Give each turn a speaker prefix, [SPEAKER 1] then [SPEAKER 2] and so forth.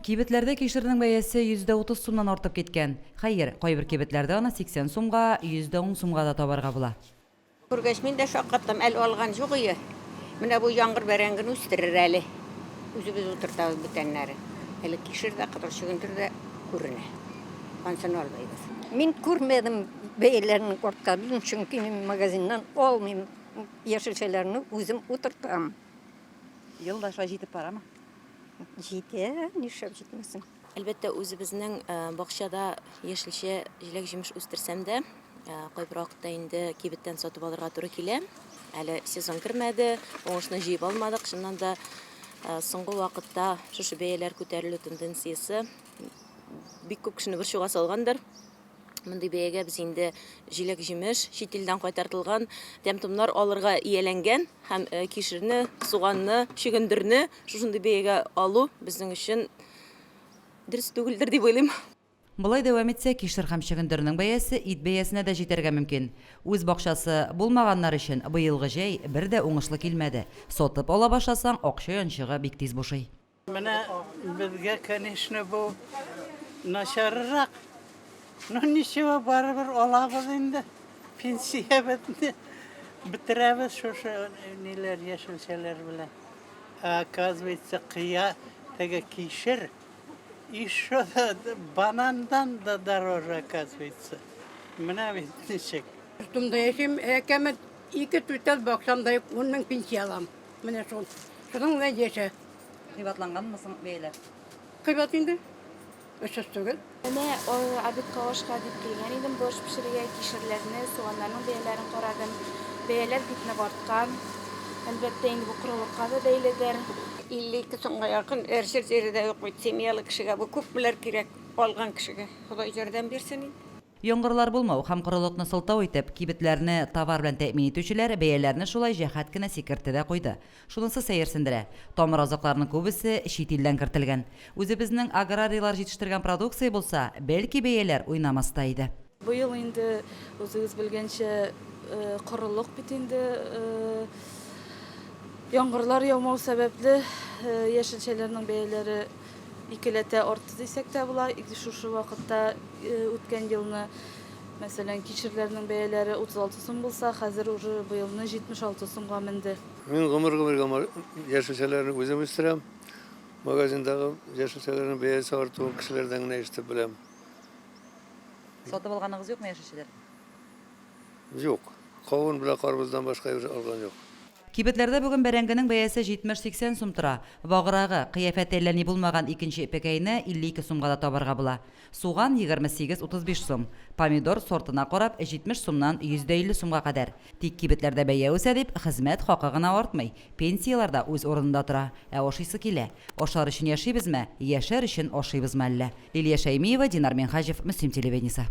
[SPEAKER 1] Кибетләрдә кишернең бәясе 130 сумнан артып киткән. Хәер, кайбер кибетләрдә аны 80 сумга, 110 сумга да табарга була.
[SPEAKER 2] Күргәч, мин дә шаккаттым, әле алган юк ие. Менә бу яңгыр бәрәңгене үстерер әле. Үзебез утыртабыз бүтәннәрен. Әле кишер дә, кызыл чөгендер дә күренә. Ансын алмыйбыз.
[SPEAKER 3] Мин күрмәдем бәяләрнең артканын, чөнки мин магазиннан алмыйм. Яшелчәләрне үзем утыртам.
[SPEAKER 1] Ел да шулай җитеп барамы?
[SPEAKER 3] Җитә, нишләп җитмәсен.
[SPEAKER 4] Әлбәттә, үзебезнең бакчада яшелчә, җиләк-җимеш үстерсәм дә, кайбер вакытта инде кибеттән сатып алырга туры килә. Әле сезон кермәде, уңышны җыеп алмадык. Чыннан да, соңгы вакытта шушы бәяләр күтәрелү тенденциясе бик күп кешене борчуга салгандыр. Мондый бәягә без инде җиләк-җимеш, чит илдән кайтартылган тәм-томнар алырга ияләнгән һәм кишерне, суганны, чөгендерне шушындый бәягә алу безнең өчен дөрес түгелдер дип уйлыйм.
[SPEAKER 1] Болай дәвам итсә, кишер һәм чөгендернең бәясе ит бәясенә дә җитәргә мөмкин. Үз бакчасы булмаганнар өчен быелгы җәй бер дә уңышлы килмәде. Сатып ала башласаң, акча янчыгы бик тиз бушый.
[SPEAKER 5] Менә безгә, конечно, бу начаррак. Но ничего, барыбер алабыз инде. Пенсиябезне бетерәбез шушы ниләр, яшелчәләр белән. А оказывается, кыя, теге кишер еще да банандан да дороже, оказывается. Менә бит ничек.
[SPEAKER 6] Йортымда яшим, әкәмәт ике түтәл баксам да юк, 10 мең пенсия алам. Менә шул. Шуның белән яшә.
[SPEAKER 1] Кыйбатланганмы соң бәяләр?
[SPEAKER 6] Кыйбат инде. Очсыз түгел.
[SPEAKER 7] Менә обедка ашка дип килгән идем, борщ пешерергә, кишерләрне, суганнарның бәяләрен карадым. Бәяләр бик нык арткан. Әлбәттә инде бу корылыкка да бәйледер.
[SPEAKER 2] 52 сумга якын әрчер җире дә юк бит. Семьялы кешегә бу күпмеләр кирәк, алган кешегә. Ходай ярдәм бирсен инде.
[SPEAKER 1] Яңгырлар булмау һәм корылыкны сылтау итеп, кибетләрне товар белән тәэмин итүчеләр бәяләрне шулай җәһәт кенә сикертте дә куйды. Шунысы сәерсендерә, тамыр азыкларының күбесе чит илдән кертелгән. Үзебезнең аграрийлар җитештергән продукция булса, бәлки бәяләр уйнамас та иде.
[SPEAKER 7] Быел инде, үзегез белгәнчә, корылык бит инде. Яңгырлар яумау сәбәпле, яшелчәләрнең бәяләре икеләтә артты дисәк тә була. Шушы вакытта үткән елны, мәсәлән, кишерләрнең бәяләре 36 сум булса, хәзер уже быелны 76 сумга менде.
[SPEAKER 8] Мин гомер-гомергә яшелчәләрне үзем үстерәм. Магазиндагы яшелчәләрнең бәясе артуын кешеләрдән генә ишетеп беләм.
[SPEAKER 1] Сатып алганыгыз юкмы яшелчәләр?
[SPEAKER 8] Юк. Кавын белән карбыздан башка әйбер алган юк.
[SPEAKER 1] Кибетләрдә бүген бәрәңгенең бәясе 70-80 сум тора. Ваграгы, кыяфәте әллә ни булмаган икенче ипекәйне 52 сумга да табарга була. Суган, 28-35 сум. Помидор, сортына карап, 70 сумнан 150 сумга кадәр. Тик кибетләрдә бәя үсә дип, хезмәт хакы гына артмый. Пенсияләр дә үз урынында тора. Ә ашыйсы килә. Ашар өчен яшибезме, яшәр өчен ашыйбызмы әллә? Лилия Шәймиева, Динар Минһаҗев, Мөслим телевидениесе.